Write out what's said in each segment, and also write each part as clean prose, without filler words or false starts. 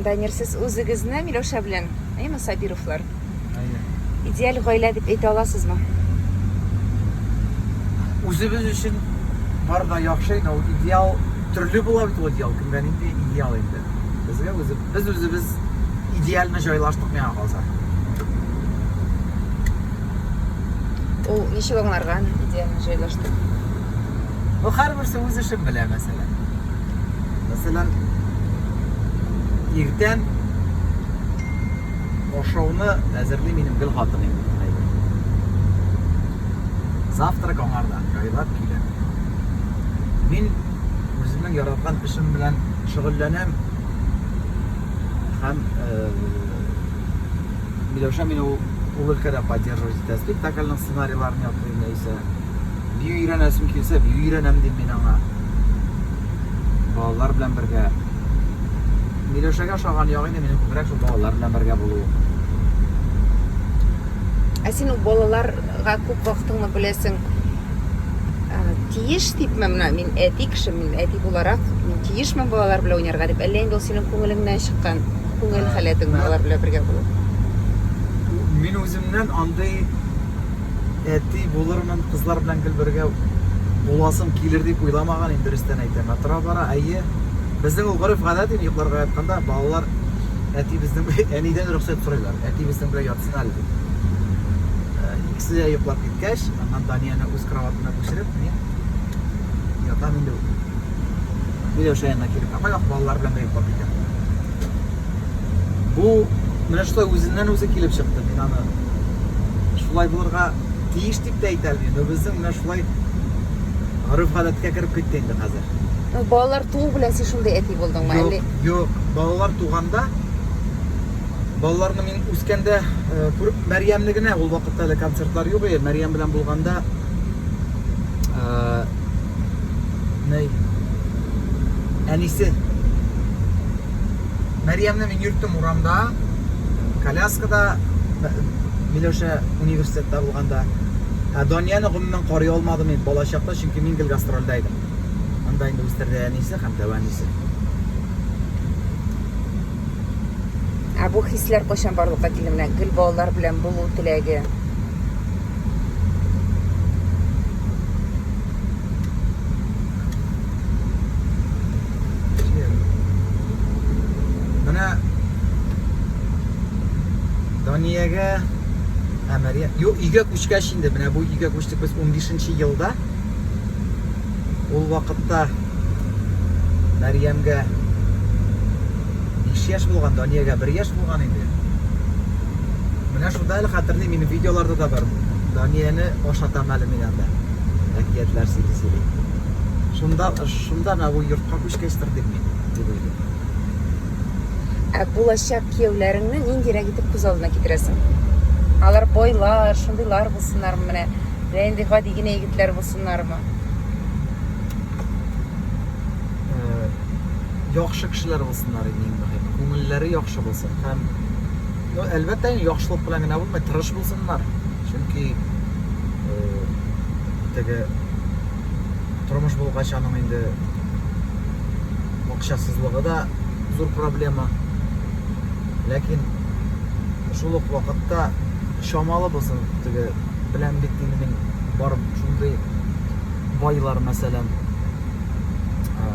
Данир, сез үзегезне Миләүшә белән, әйеме, Сабировлар? Әйе. Идеаль гаилә дип әйтә аласызмы? Үзебез өчен бар да яхшы инде, ул идеал төрле була бит ул идеал, кемгә нинди идеал инде. Безгә үзе, без үзебез идеально җайлаштык миңа калса. Ул ничек аңларга идеально җайлаштык? Ну, һәрберсе үз эшен белә, мәсәлән. Мәсәлән, иртән ашауны әзерли минем гел хатын инде. Завтрак аңарда, җайлап килә. Мин үземнең яраткан эшем белән шөгыльләнәм һәм э, Миләүшә мине ул, ул өлкәдә поддерживать итә. Спектакльнең сценарийларын ятлыйм яисә. Бию өйрәнәсем килсә, бию өйрәнәм дим мин аңа. Балалар белән бергә. Миләүшәгә ошаган ягы инде минем күбрәк шул балалар белән бергә булу. Ә син ул балаларга күп вакытыңны бүләсең. Тиеш дипме менә мин әти кеше, мин әти буларак, мин тиешмен балалар белән уйнарга дип, әллә инде ул синең күңелеңнән чыккан күңел халәтең балалар белән бергә булу? Мин үземнән андый әти булырмын, кызлар белән гел бергә буласым килер дип уйламаган инде, дөрестән әйтәм. Ә тора-бара, әйе, безнең ул гореф-гадәт инде, йокларга ятканда балалар әти безнең әнидән рөхсәт сорыйлар. Әти безнең белән ятсын әле дип. Э, икесе дә йоклап киткәч, аннан Данияне үз кроватына күчереп, мин ятам инде. Миләүшә янына килеп, ә кайвакыт балалар белән дә йоклап китәм. Бу менә шулай үзеннән үзе килеп чыкты. Мин аны шулай булырга тиеш дип тә әйтә алмыйм. Но безнең менә шулай гореф-гадәткә кереп китте инде хәзер. Ну, балалар туу белән син шундый әти булдыңмы әллә? Юк, юк. Балалар туганда балаларны мин үскәндә э, күреп Мәрьямне генә ул вакытта әле концертлар юк иде. Мәрьям белән булганда э, ни әнисе Мәрьямне мин йөрттем урамда, коляскада, Миләүшә университетта булганда. Ә Данияне гомумән карый алмадым мин балачакта, чөнки мин гел гастрольдә идем. Анда инде үстерде әнисе һәм дәү әнисе. Ә бу хисләр кайчан барлыкка килде менә гел балалар белән булу теләге? Менә Даниягә ә Мәрия, юк, өйгә күчкәч инде, менә бу өйгә күчтек без 15 елда. Ул вакытта Мәрьямгә 5 яшь булган, Даниягә 1 яшь булган инде. Менә шунда әле хәтерлим, минем видеоларда да бар. Данияне ашатам әле мин анда. Әкиятләр сөйли-сөйли. Шунда, шунда менә бу йортка күчкәчтер дип мин, дип уйлыйм. Ә булачак кияүләреңне ниндирәк итеп күз алдына китерәсең? Алар байлар, шундыйлар булсыннармы менә? Әллә инде гади генә егетләр булсыннармы? Э, яхшы кешеләр булсыннар инде иң мөһиме. Күңелләре яхшы булсын һәм ну, әлбәттә, инде яхшылык белән генә булмый, тырыш булсыннар. Чөнки э, теге тормыш булгач аның инде акчасызлыгы да зур проблема. Ләкин шул ук вакытта чамалы булсын, теге беләм бит инде мин бар шундый байлар, мәсәлән, э,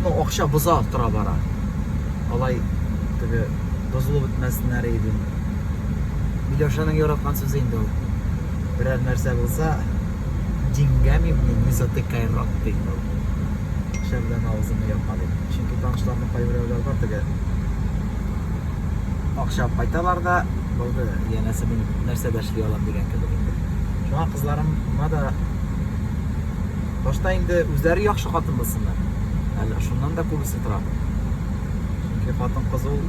ну, акча боза тора бара. Алай теге бозылып бетмәсеннәр иде дим. Миләүшәнең яраткан сүзе инде ул. Берәр нәрсә булса, деньгами мне не затыкай рот ди ул. Акча белән авызыңны япма дип. Чөнки танышларның кайберәүләр бар теге акча алып кайталар да, булды, янәсе мин нәрсә дә эшли алам дигән кебек инде. Шуңа кызларыма да башта инде үзләре яхшы хатын булсыннар. Әле шуннан да күбесе тора. Чөнки хатын-кыз ул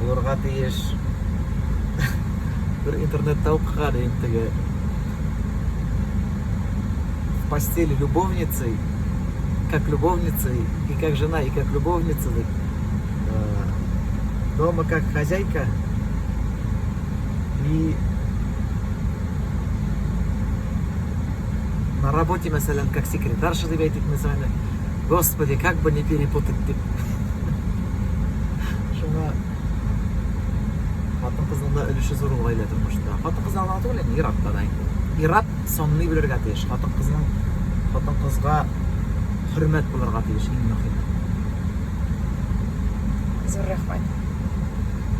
булырга тиеш. Бер интернетта укыган идем теге в постели любовницей, как любовницей, и как жена, и как любовница, дип. Э, дома как хозяйка и на работе, мәсәлән, как секретарша дип әйтик, мәсәлән. Господи, как бы не перепутать дип. Шуңа хатын-кызның да өлеше зур ул гаилә тормышында. Хатын-кызның гына түгел, инде ир-атта да инде. Ир-ат санлый белергә тиеш. Хатын-кызның хатын-кызга хөрмәт булырга тиеш иң мөһиме. Зур рәхмәт.